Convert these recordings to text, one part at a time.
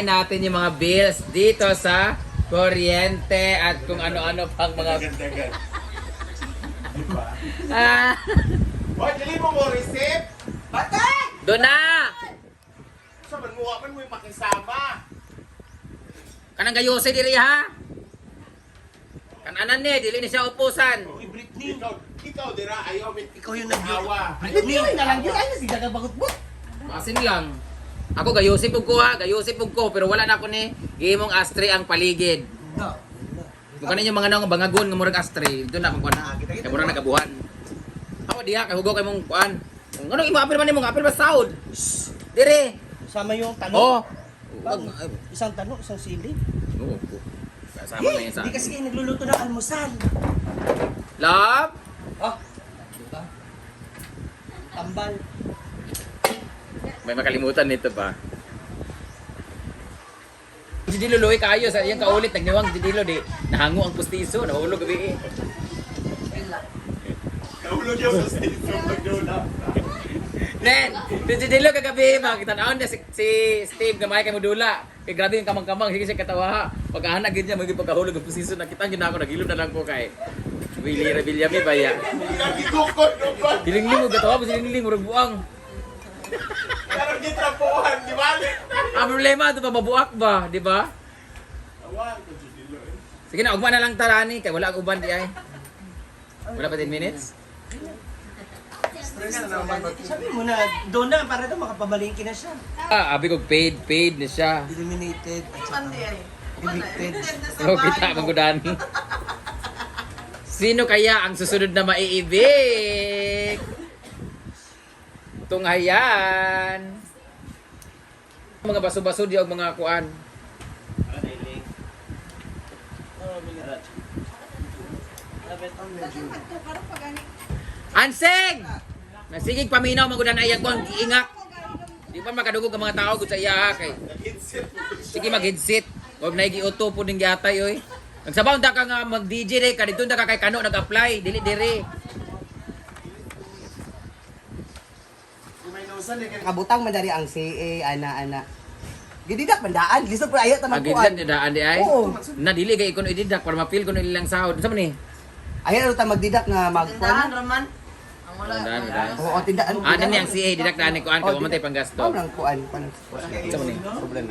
Natin yung mga bills dito sa kuryente at kung ano-ano pang mga Dagan-dagan. Diba? Ah, Hoy, dili mo mo receipt? Batay! doon na! Sa man mo man mo yung makisama. Kanang gayose diri ha. Kananan ni dili ni siya upusan. Uy, Britney. Ikaw, ikaw dira ayaw mit. Ikaw yung nag- Awa. Britney. Na lang yun. Ay, nasigaga bagot-bot. Masin lang. Ako gayose pug ko ha, gayose pug ko pero wala na ako ni gihimong ashtray ang paligid. No. Mukha ninyo mga naong bangagon nga murag ashtray, doon na akong kuan. Kay murag nagabuhan. Ako diha kay hugaw kay mong kuan. Kung ano imo apil man nimo apil ba sahod? Dire. Sama yung tanong. Oh. Bang, isang tanong, isang sili. Oo. Kasama na yan sa. Hindi kasi kayo nagluluto ng almusal. Love. Ah. Diba? Tambal. May makalimutan nito pa. Si Dilo luwi kayo sa iyang kaulit nagniwang si Dilo di nahango ang pustiso nahulog gabi eh. Nahulog yung sa station pagdula. Nen, si Dilo kagabi ba kitan-aon na si Steve gamay kay modula. Kay grabe yung kamang-kamang sige siya katawa ha. Pag-ahanag gid niya maging pagkahulog ang pustiso nakita gyud na ako nagilom na lang ko kay Willie Revillame ba ya. Nagigukod no ba? Dilingling mo katawa ba silingling murag buang. Pero gitrapuhan, di ba? Ang problema ato pa mabuak ba, di ba? Awa ko si Dilo. Eh. Sige na, ugma na lang tarani kay wala ang uban di ay. Wala pa 10 minutes? Stress na naman. Sabi mo na, doon na, para daw makapamalingki na siya. Ah, abi ko paid, paid na siya. Eliminated. At saka evicted. Oh, kita mong gudani. Sino kaya ang susunod na maiibig? Tunghayan. Mga baso-baso di og mga kuan. Anseg! Nasigig paminaw magudan ayang kuan giingak. Di pa makadugog ang mga tao gud sa iya ha, kay Nag-headset mo. sige mag-headset. Huwag na giuto po ning giatay oy. Nagsabaw ta ka nga mag-DJ re kadto ta ka kay kano nag-apply dili dire. Kabutang man dari ang CA ana ana. Gididak mandaan lisod pa ayo ta Agidan magkuan. ni daan di ay. Oo. Na dili kay ikuno ididak para ma-feel kuno ilang sahod. Sa man ni? Ayo ta magdidak nga magkuan. Tindahan raman. Ang wala. Tindahan, tindahan. Oo, tindaan. Ah, nani ang CA didak daan ni kuan kay wa man tay panggasto. Mao nang kuan kuan. Sa man ni? Problem.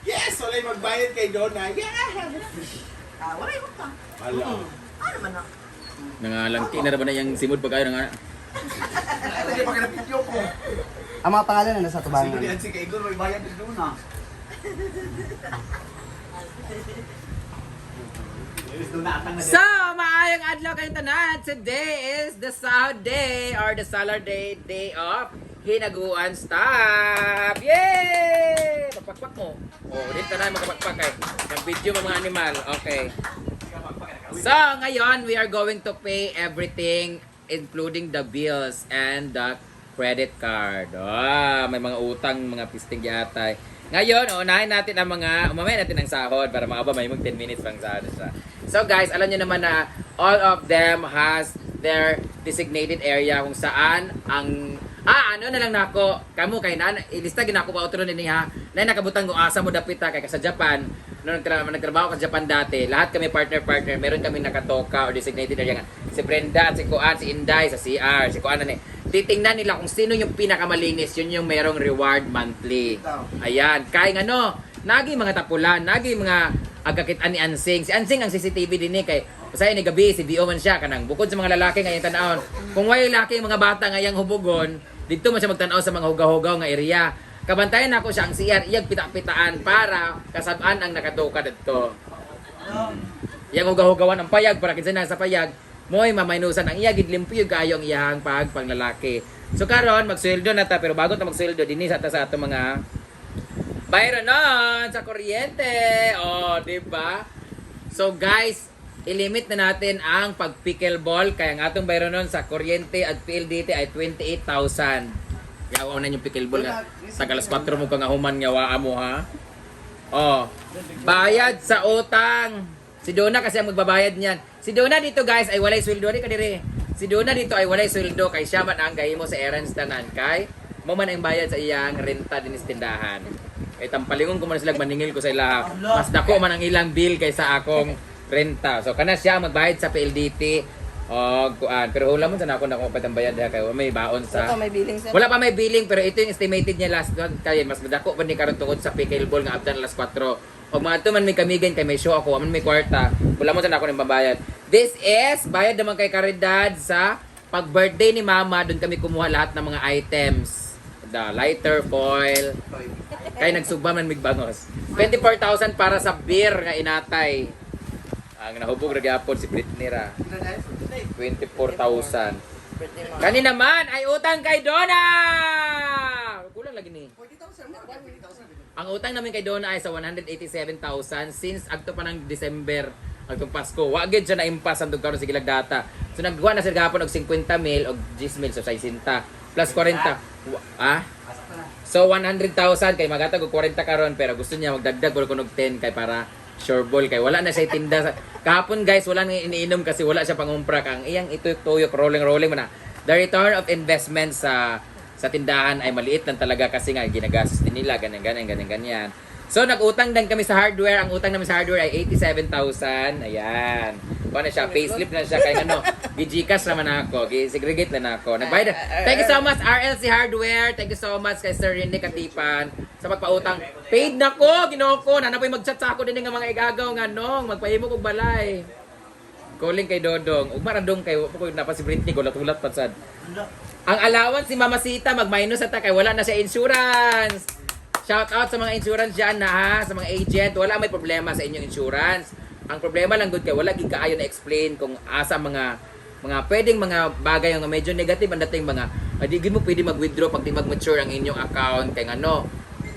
Yes, walay magbayad kay Donna. Yeah. Ah, wala yung utang. Wala. Ano man na? Nangalangki na ra ba na yang simod pag ayo nga. Hindi pa kinapidyo ko. Ang mga pangalan na nasa tubangan. si Kaigor may bayad din Donna. So, maayong adlaw kayong tanan. Today is the sahod day or the solar day, day of Hinaguan Stop. Yay! Pagpakpak mo. Oh, dito tanan makapakpak kay. Nag-video mga animal. Okay. So, ngayon, we are going to pay everything including the bills and the credit card. Ah, may mga utang, mga pisting yatay. Ngayon, unahin natin ang mga, umamaya natin ang sahod para maaba may mag 10 minutes pang sahod siya. So guys, alam niyo naman na all of them has their designated area kung saan ang ano na lang nako kamo kay na ilista ginako pa otro nini ha na nakabutang ko asa mo dapit ha kay ka sa Japan no nagtrabaho ka sa Japan dati, lahat kami partner partner, meron kami nakatoka or designated area nga. Si Brenda, si Kuan, si Inday sa CR, si Kuan na ni. Titingnan nila kung sino yung pinakamalinis, yun yung merong reward monthly. Ayan, kay ngano, nagi mga tapulan, nagi mga agkakitaan ni Ansing. Si Ansing ang CCTV din eh, kay Usay ni gabi si Dio man siya kanang bukod sa mga lalaki ngayong tan-awon. Kung way lalaki ang mga bata ngayang hubugon, didto man siya magtan-aw sa mga hugaw-hugaw nga area. Kabantayan nako siya ang CR iyag pita-pitaan para kasab-an ang nakatuka didto. Iyang hugaw-hugawan ang payag para kinsa na sa payag mo'y mamainusan ang iya gid limpyo kaayo ang iyahang pag panglalaki. So karon magsweldo na ta pero bago ta magsweldo dinhi sa ta sa ato mga bayro nun sa kuryente. Oh, di ba? So guys, ilimit na natin ang pag-pickleball kaya ang atong bayro nun sa kuryente at PLDT ay 28,000. Yawa na yung pickleball nga. Sa alas 4 mo ka nga human nga waa mo ha. Oh, bayad sa utang. Si Donna kasi ang magbabayad niyan. Si Donna dito guys ay walay sweldo ri kadire. Si Donna dito ay walay sweldo kay siya man ang gahimo sa errands tanan kay Mo man ang bayad sa iyang renta din sa tindahan. Kay tampalingon ko man sila maningil ko sa ila. Mas dako man ang ilang bill kaysa akong renta. So kana siya ang magbayad sa PLDT og kuan. Pero hula mo sana ako na kung ang bayad ha kay may baon sa Ito, may billing sir. Wala pa may billing pero ito yung estimated niya last month kay mas madako pa ni karon tungod sa pickleball nga abtan alas 4. Og mga man may kamigan kay may show ako, man may kwarta. Wala mo sana ako ning babayad. This is bayad naman kay Caridad sa pag birthday ni Mama, doon kami kumuha lahat ng mga items. The lighter, foil. Kay nagsugba man migbangos. 24,000 para sa beer nga inatay. Ang nahubog ra gyapon si Britney ra. 24,000. Birthday mo. Kani naman ay utang kay Donna! Kulang lagi ni. Ang utang namin kay Donna ay sa 187,000 since agto pa ng December, agtong Pasko. Wa gyud siya na-impas ang karon sige lag data. So nagkuha na sila gahapon og 50 mil og 10 mil so 60 plus 40. Ah? So 100,000 kay magatag og 40 karon pero gusto niya magdagdag og kunog 10 kay para sure ball kay wala na siya tinda. Kahapon guys wala na iniinom kasi wala siya pangumpra kang iyang ito tuyok rolling rolling man na. The return of investment sa tindahan ay maliit lang talaga kasi nga ginagastos din nila ganyan ganyan ganyan ganyan. So nag-utang din kami sa hardware. Ang utang namin sa hardware ay 87,000. Ayan. Kuha na siya, payslip na siya kay ano, gi-Gcash naman ako, gi-segregate na ako. Nagbayad. Thank you so much RLC Hardware. Thank you so much kay Sir Rene Katipan sa pagpautang. Paid na ko, Ginoo ko. Nana po'y mag-chat sa ako din nga mga igagaw nga nong magpahimo kog balay. Calling kay Dodong. Ugma ra dong kay wa pa ko napa si Britney gulat-ulat pa sad. Ang allowance si Mama Sita mag-minus ata kay wala na siya insurance. Shout out sa mga insurance dyan na ha, sa mga agent, wala may problema sa inyong insurance. Ang problema lang gud kay wala gid kaayo na explain kung asa mga pwedeng mga bagay nga medyo negative ang dating mga di gid mo pwede mag-withdraw pag di mag-mature ang inyong account kay ngano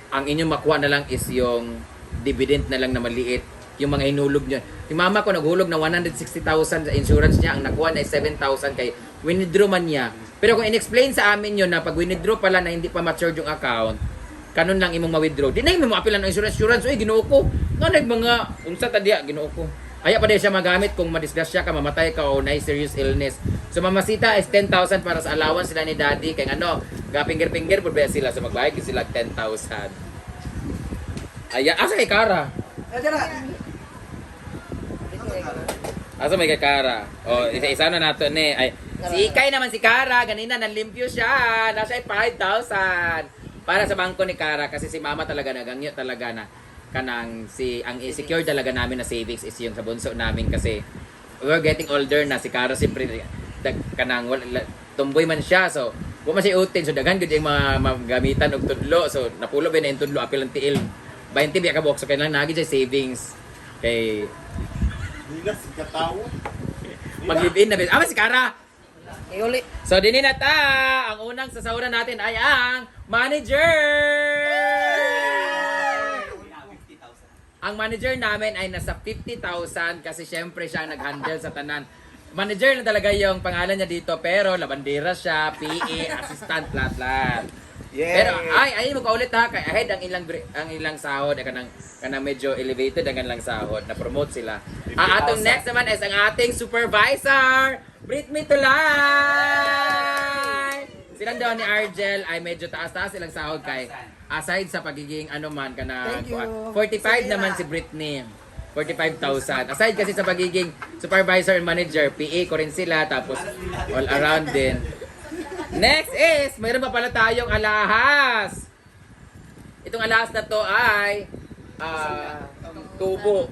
ang inyong makuha na lang is yung dividend na lang na maliit yung mga hinulog niyo. Yung mama ko naghulog na 160,000 sa insurance niya, ang nakuha na ay 7,000 kay withdraw man niya. Pero kung in-explain sa amin yun na pag withdraw pala na hindi pa matured yung account, kanon lang imong ma-withdraw. Di na imo mo-appeal ang insurance, insurance, uy Ginoo ko. Nga nag mga unsa ta diya Ginoo ko. Aya pa di siya magamit kung madisgrasya ka, mamatay ka o na serious illness. So mamasita is 10,000 para sa allowance sila ni daddy kay ano, ga finger-finger pud ba sila so magbayad gyud sila og 10,000. Aya, asa kay Kara? Eh, dara. Asa may kay Kara? O, isa-isa na nato ni. Ay, si Ikay naman si Kara, ganina nanlimpyo siya. Nasa 5,000 para sa bangko ni Kara kasi si mama talaga nagangyo talaga na kanang si ang i-secure talaga namin na savings is yung sa bunso namin kasi we're getting older na si Kara siyempre kanang wala, tumboy man siya so wa man siya utin so daghan gud yung mga magamitan og tudlo so napulo ba na yung tudlo apil ang tiil 20 biya ka buok so kailangan nagi siya savings kay Nila si katawo. mag-live in na ah si Kara. Iuli. So dinhi na ta, ang unang sasahuran natin ay ang manager. Ang manager namin ay nasa 50,000 kasi syempre siya ang nag-handle sa tanan. Manager na talaga yung pangalan niya dito pero labandera siya, PA, assistant, lahat lahat. Yay. Pero ay ay magkaulit ha kay ahead ang ilang sahod ay kanang kanang medyo elevated ang kanilang sahod na promote sila. Ang atong next naman is ang ating supervisor, Britney Tulay. Silang daw ni Argel ay medyo taas-taas silang sahod kay aside sa pagiging ano man kana Thank you. 45 naman si Britney. 45,000. Aside kasi sa pagiging supervisor and manager, PA ko rin sila tapos all around din. Next is, mayroon pa pala tayong alahas. Itong alahas na to ay tubo.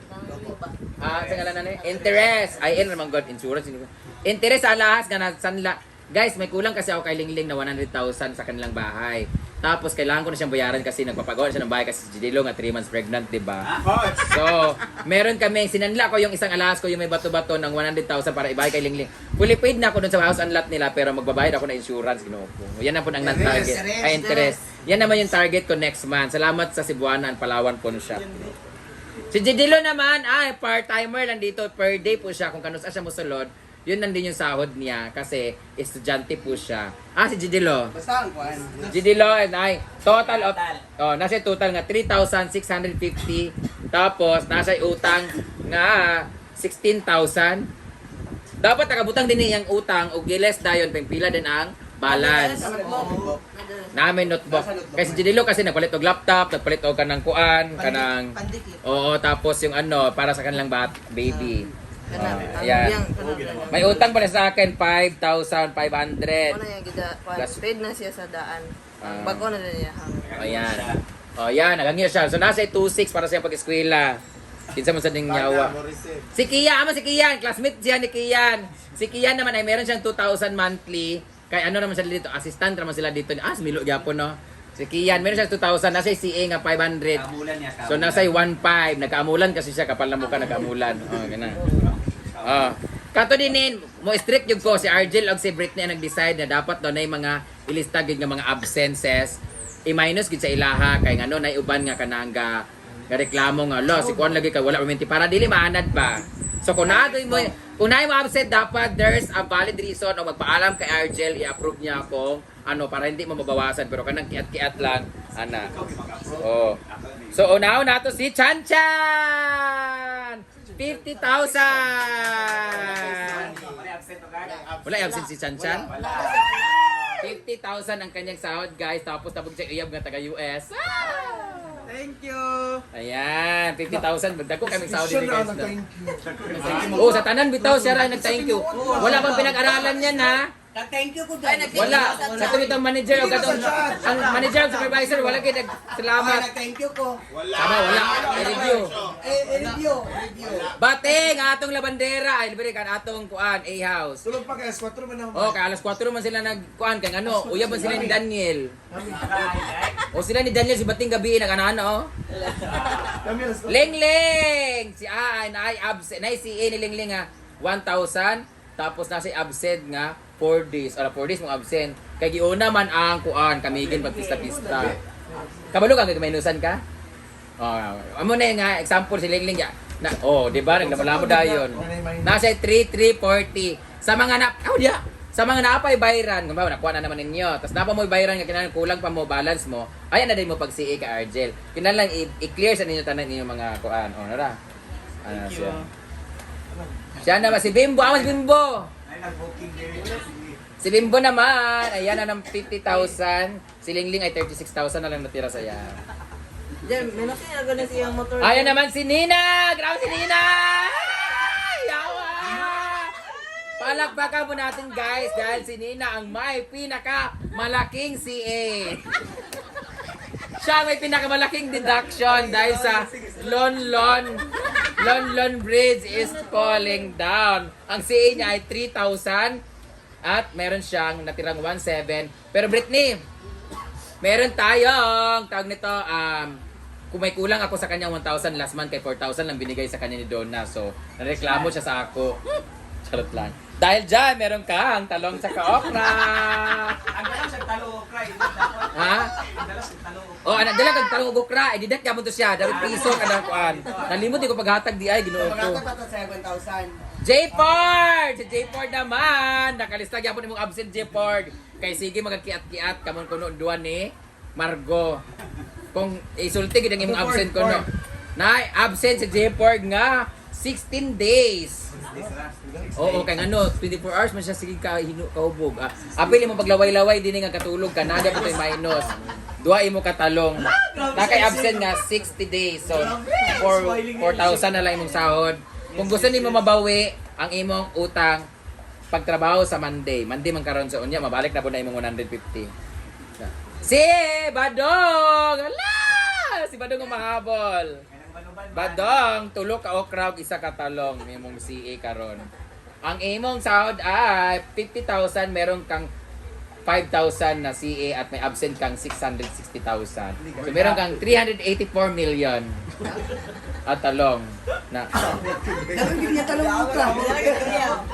Ah, sa ngalan na ni? Interest. Ay, in naman God, insurance. Interest sa alahas nga nasanla. Guys, may kulang kasi ako kay Lingling na 100,000 sa kanilang bahay. Tapos kailangan ko na siyang bayaran kasi nagpapagawa na siya ng bahay kasi si Gidilo nga 3 months pregnant, 'di ba? So, meron kami, sinanla ko yung isang alahas ko, yung may bato-bato ng 100,000 para ibayad kay Lingling. Fully paid na ako dun sa house and lot nila, pero magbabayad ako ng insurance, Ginoo ko. Yan na po ang target. Ay, interest. Yan naman yung target ko next month. Salamat sa Cebuana and Palawan po siya. Si Didilo naman, ay, part-timer lang dito. Per day po siya. Kung kanusa siya musulod, yun lang din yung sahod niya kasi estudyante po siya. Ah, si Didilo. Basta ang kuan. Didilo and I, total of, oh, nasa total nga 3,650. Tapos, nasa utang nga 16,000. Dapat nakabutang din niyang utang og giles dayon ping pila din ang balance. Namin notebook. Kasi Jidilo kasi nagpalit og laptop, nagpalit og kanang kuan, kanang Pandikit. Oo, tapos yung ano, para sa kanilang baby. Kana, Ah, ang ayan. biyang, kana. May utang pala sa akin, 5,500. Wala yung gida, paid na siya sa daan. Ah. Ang bago na din niya. Ayan. O, ayan, nagangyo siya. So, nasa 2,6 para sa iyang pag-eskwela. Kinsa man sa ding yawa. Si Kian, ama si Kian, classmate siya ni Kian. Si Kian naman ay meron siyang 2,000 monthly. Kay ano naman sila dito, assistant naman sila dito. Ah, Milo gyapon no. Si Kian, meron siyang 2,000, nasa CA nga 500. Kamulan niya, So nasa 1.5, nagkaamulan kasi siya kapal na mukha nagkaamulan. Oh, gana. Oh. Kato dinin, mo strict yung ko si Argel og si Britney ang nag-decide na dapat daw nay mga ilista gyud nga mga absences i-minus gyud sa ilaha kay ngano nay uban nga kanang ga nga reklamo nga lo si kuan lagi kay wala perminti para dili maanad ba. So kung naadoy mo kung naay mo absent dapat there's a valid reason o magpaalam kay Argel i-approve niya kung ano para hindi mo mabawasan pero kanang kiat-kiat lang ana. Oh. So una nato si Chan Chan. 50,000. Wala absent si Chan Chan? 50,000 ang kanyang sahod, guys. Tapos tapos siya iyab nga taga US. Ah! Thank you. Ayan, 50,000. Magdako kaming sahod Siya din, na guys. No? nag-thank you. Oh, sa tanan bitaw siya ra nag-thank you. Wala bang pinag-aralan niyan ha? Thank you ko Ay, nag- Wala. Sa tuwing ang manager o katong ang manager o supervisor wala kay nagсalamat. Thank you ko. Wala. Tama, wala. I-review. Eh, review, review. Bating atong labandera ay libre kan atong kuan A house. Tulog pa kay alas 4 man ako. Oh, kay alas 4 man sila nagkuan kay ano, uyab man sila ni Daniel. O sila ni Daniel si Bating gabi nag-ana oh. Kami alas 4. Ling Ling! Si A ay naay absent, naay si A ni Ling Ling nga 1,000 tapos nasa absent nga 4 days. Ora 4 days mong absent. Kay giuna man ang kuan kamigin pagpista-pista. Kabalo ka kay minusan ka? Oh, amo na yun nga example si Ling Ling ya. Na, oh, di ba naglamalamo dayon. Nasa 3340 sa mga na oh, diya. Sa mga naapay bayran, kung ba nakuha na naman ninyo. Tapos napa mo bayran nga kinahanglan kulang pa mo balance mo. Ayan na din mo pag CA ka Argel. Kinahanglan i-clear sa ninyo tanan ninyo mga kuan. Oh, nara. Ano siya? Siya naman si Bimbo, ah, si Bimbo. Si Bimbo naman, ayan na ng 50,000. Si Lingling ay 36,000 na lang natira sa iya. Diyan, menos niya na siyang motor. Ayan naman si Nina! Grabe si Nina! Ay, Yawa! Palakpakan po natin guys dahil si Nina ang may pinaka malaking CA. Siya may pinakamalaking deduction dahil sa Lon Lon Lon Lon Bridge is falling down. Ang CA niya ay 3,000 at meron siyang natirang 1,700. Pero Britney, meron tayong tawag nito kung may kulang ako sa kanya 1,000 last month kay 4,000 lang binigay sa kanya ni Donna. So, nareklamo siya sa ako. Charot lang. Dahil dyan, meron kang talong sa okra. Ang dalang sa talo okra, Ha? Ang dalang sa talo okra. Oh, anak dala kag talong ug okra, eh didat ka mo to siya, dapat piso kada kuan. Nalimot di ko paghatag di ay Ginoo ko. Pagkatag pa to 7,000. J-Ford! Si J-Ford naman! Nakalista gyapon imong absent J-Ford. Kay sige magkiat-kiat kamon kuno duwa ni Margo. Kung isulti gid ang imong absent kuno. Nay, absent si J-Ford nga 16 days. Oo, kay ngano, 24 hours man siya sige ka hinu kahubog. Ah, apil imo paglaway-laway dinhi nga katulog ka naga pa to'y minus. Duha imo katalong. Nakay absent nga 60 days. So 4 4,000 na lang imong sahod. Kung gusto nimo mabawi ang imong utang pagtrabaho sa Monday. Monday man karon sa unya mabalik na po na imong 150. Si Badong! Ala! Si Badong umahabol. Badong, tulo ka okra ug isa ka talong imong CA karon. Ang imong sahod ay 50,000, meron kang 5,000 na CA at may absent kang 660,000. So meron kang 384 million at talong na. Dapat hindi niya talong okra.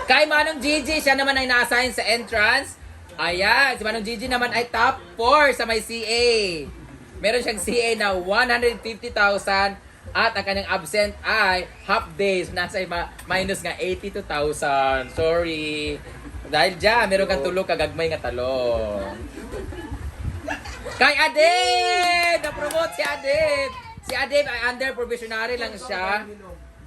Kay Manong Gigi, siya naman ay na-assign sa entrance. Ayan, si Manong Gigi naman ay top 4 sa may CA. Meron siyang CA na 150,000 at ang kanyang absent ay half days. Nasa iba, minus nga 82,000. Sorry. Dahil dyan, meron kang tulog kagagmay nga talong. Kay Adib! Na-promote si Adib! Si Adib ay under probationary lang siya.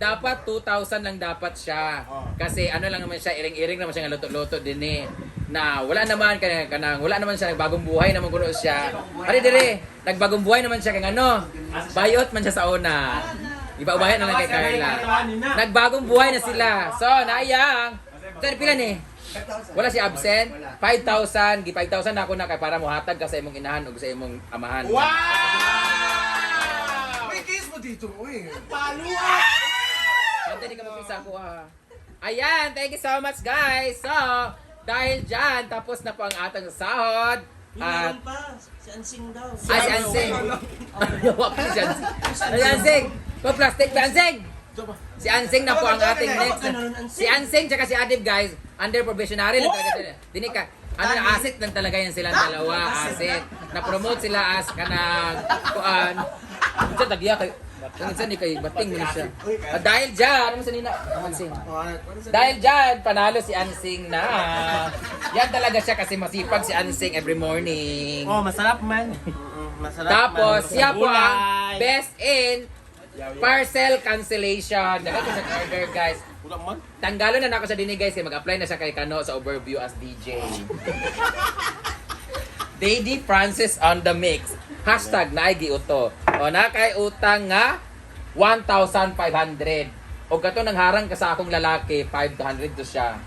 Dapat 2,000 lang dapat siya. Kasi ano lang naman siya, iring-iring naman siya nga luto-luto din eh. Na wala naman kanang, kanang wala naman siya nagbagong buhay naman kuno siya. Ari dire, nagbagong buhay naman siya kang ano, bayot man siya sa una. Iba-ubayan na lang kay Carla. Nagbagong buhay na sila. So, naayang. Saan pila ni? Wala si absent. 5,000, gi 5,000 na ako na kay para mohatag ka sa imong inahan ug sa imong amahan. Wow! May case mo dito, uy. Paluan! Pwede di ka magpisa ako ah. Ayan, thank you so much guys. So, dahil dyan, tapos na po ang atang sahod. At, Meron pa, si Ansing daw. ay, si Ansing. Wag si Ansing. Si Ansing. Ko plastic ba Ansing? Si Ansing na po ang ating next. Si Ansing tsaka si Adib guys, under probationary lang talaga sila. Dini ka. Ano na asset lang talaga yan silang dalawa, asset. Na-promote sila as kanang kuan. Unsa tagya kay Kung ni kay bating mo na siya. Ah, dahil dyan, ano mo sa nina? Ansing. Dahil dyan, panalo si Ansing na. Yan talaga siya kasi masipag si Ansing every morning. Oh, masarap man. Masarap. Tapos, siya po ang best in parcel cancellation. Dapat ko sa order, guys. Wala man. Tanggalon na nako sa dinhi guys kay mag-apply na siya kay Kano sa overview as DJ. Daddy Francis on the mix. Hashtag naay giuto. O na kay utang nga 1,500. O kato nang harang ka sa akong lalaki, 500 to siya.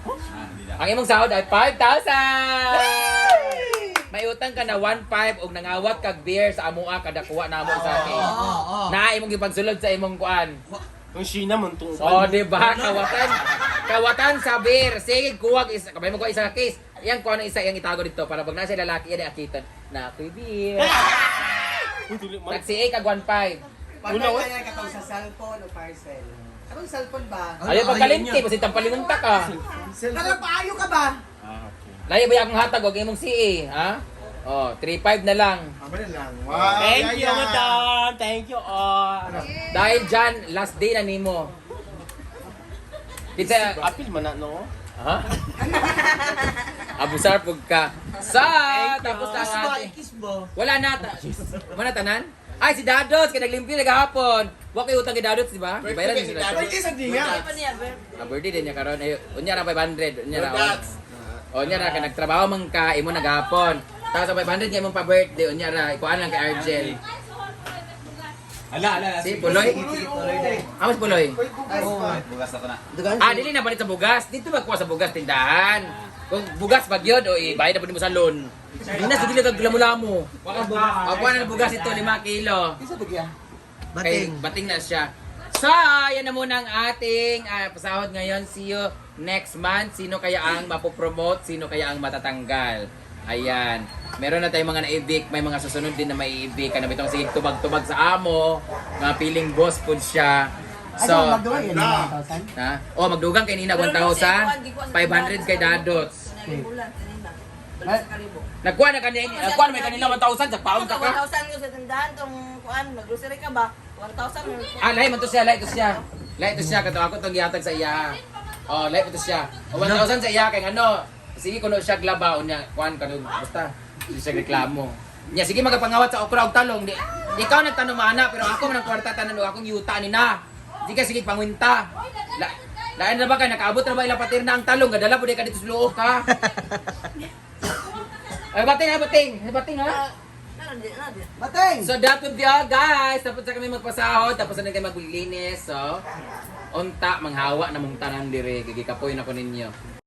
Ang imong sahod ay 5,000! May utang ka na 1,500 og nangawat kag beer sa amoa kada kuha namo sa akin. Na imong gipagsulod sa imong kuan. Ang Sheena man tong Oh, di ba? Kawatan. Kawatan sa beer. Sige, kuwag isa. Kabay mo ko isa ka case. Yang kuha ng isa yang itago dito para pag nasa lalaki yan ay akitan. Na ako'y beer. Tag CA kag 1.5. Pag may ka sa cellphone o parcel. Anong cellphone ba? Ayaw pagkalimti, basta tampalingunta ka. Talagang paayo ka ba? Layo ba akong hatag og imong CA, ha? Oh, 3.5 na lang. Amo na lang. Wow! Thank you, yaya. madam. Thank you all. Dahil dyan, last day na nimo. Kita, Apil man na, no? ha? Abusar pug ka. Sa, tapos na ang ating. Kiss ba? Wala na. Wala tanan? Ay, si Dadots, kay naglimpyo na gahapon. Wa kay utang kay Dadots, di ba? Gibayaran Birthday niya ni sila. Dadots. May case niya. Hindi pa niya, ber. Ah, birthday din niya karon. Ay, unya ra 500, unya ra. Dadots. O, unya ra kay nagtrabaho man ka imo nagahapon. Tapos ang 500 niya imong pa-birthday, unya ra ikuan lang kay Argel. Ala, ala, ala. Si Puloy? Ah, mas Puloy. Bugas ako na. Ah, dili na palit sa bugas. Dito magkuha sa bugas tindahan. Kung bugas ba gyud o ibayad na pud nimo sa loan. Di na sige lang kag lamo-lamo. O kuha na ng bugas ito 5 kilo. Isa to kaya? Bating. Kay, bating na siya. So, yan na muna ang ating pasahod ngayon. See you next month. Sino kaya ang mapopromote? Sino kaya ang matatanggal? Ayan. Meron na tayong mga naibik. May mga susunod din na may ibik. Ano bitong sige tubag-tubag sa amo. Mga feeling boss po siya. So, So, magduwa yun, 1,000? ha? Oh, magdugang kay Nina 1,000. 500 kay Dadots. Bulan, kanina. Balik sa kalibo. Nagkuha na kanya, nagkuha na may kanina 1,000 sa paon ka ka. 1,000 ko sa tindahan tong kuan, mag-grocery ka ba? 1,000. Ah, lahi man to siya, lahi to siya. Lahi to siya kato ako tong gihatag sa iya. Oh, lahi to siya. O 1,000 sa iya kay ano, sige kuno siya glaba unya kuan kanu basta di siya reklamo. Nya sige magapangawat sa okra og talong di. Ikaw nagtanom ana pero ako man ang kwarta tanan og akong yuta ni na. Di ka sige pangwinta. La, lain na ba kay nakaabot na ba ila patir na ang talong gadala pud ka dito sa luok ka. Ay bating ha bating, Ay, bating ha. Meron di, na di. Bateng! So that would be all guys. Tapos na kami magpasahod, tapos na kami maglinis. So, unta manghawa na mong tanan dire, gigikapoy na ko ninyo.